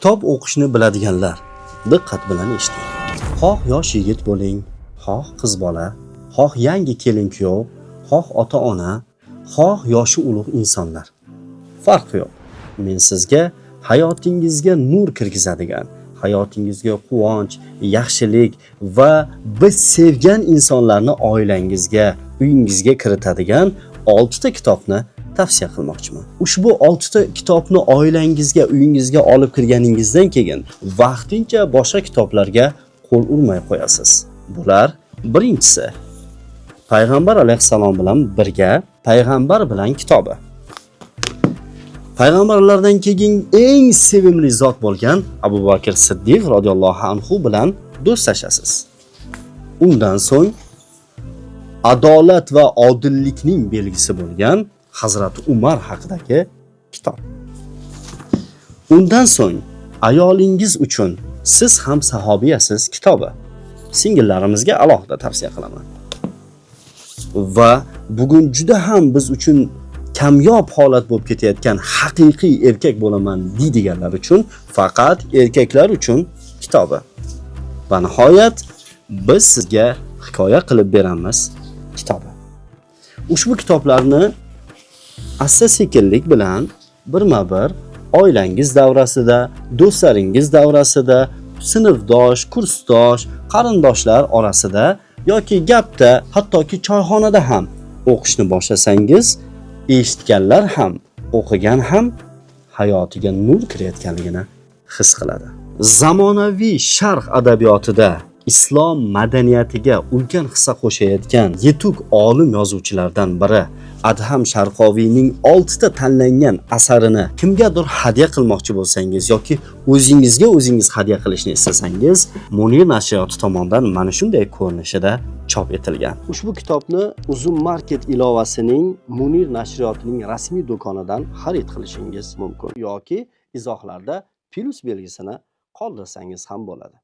Kitob o'qishni biladiganlar, diqqat bilan eshiting. Xoh yosh yigit bo'ling, xoh qiz bola, xoh yangi kelin-kuyov, xoh ota-ona, xoh yoshi ulug' insonlar. Farqi yo'q. Men sizga hayotingizga nur kirgizadigan, hayotingizga quvonch, yaxshilik va biz sevgan insonlarni oilangizga, uyingizga kiritadigan 6 ta kitobni tavsiya qilmoqchiman. Ushbu 6 ta kitobni oilangizga, uyingizga olib kirganingizdan keyin vaqtincha boshqa kitoblarga qo'l urmay qo'yasiz. Bular: birinchisi, Payg'ambar alayhissalom bilan birga Payg'ambar bilan kitobi. Payg'ambarlardan keyin eng sevimli zot bo'lgan Abu Bakr Siddiq radhiyallohu anhu bilan do'stlashasiz. Undan so'ng adolat va odillikning belgisi bo'lgan Hazrati Umar haqidagi kitob. Undan so'ng ayolingiz uchun Siz ham sahobiyasiz kitobi. Singillarimizga alohida tavsiya qilaman. Va bugun juda ham biz uchun kamyob holat bo'lib ketayotgan haqiqiy erkak bo'laman deydiganlar uchun faqat erkaklar uchun kitobi. Va nihoyat biz sizga hikoya qilib beramiz kitobi. Ushbu kitoblarni asta-sekinlik bilan birma-bir oilangiz davrasida, do'stlaringiz davrasida, sinfdosh, kursdosh, qarindoshlar orasida yoki gapda, hattoki choyxonada ham o'qishni boshlasangiz, eshitganlar ham, o'qigan ham hayotiga nur kirayotganligini his qiladi. Zamonaviy sharq adabiyotida islom madaniyatiga ulkan hissa qo'shayotgan yetuk olim yozuvchilardan biri Adham Sharqoviyning 6 ta tanlangan asarini kimgadir hadya qilmoqchi bo'lsangiz yoki o'zingizga o'zingiz hadya qilishni istasangiz, Munir nashriyoti tomonidan mana shunday ko'rinishida chop etilgan. Ushbu kitobni Uzum Market ilovasining Munir nashriyotining rasmiy do'konidan xarid qilishingiz mumkin yoki izohlarda plyus belgisini qoldirsangiz ham bo'ladi.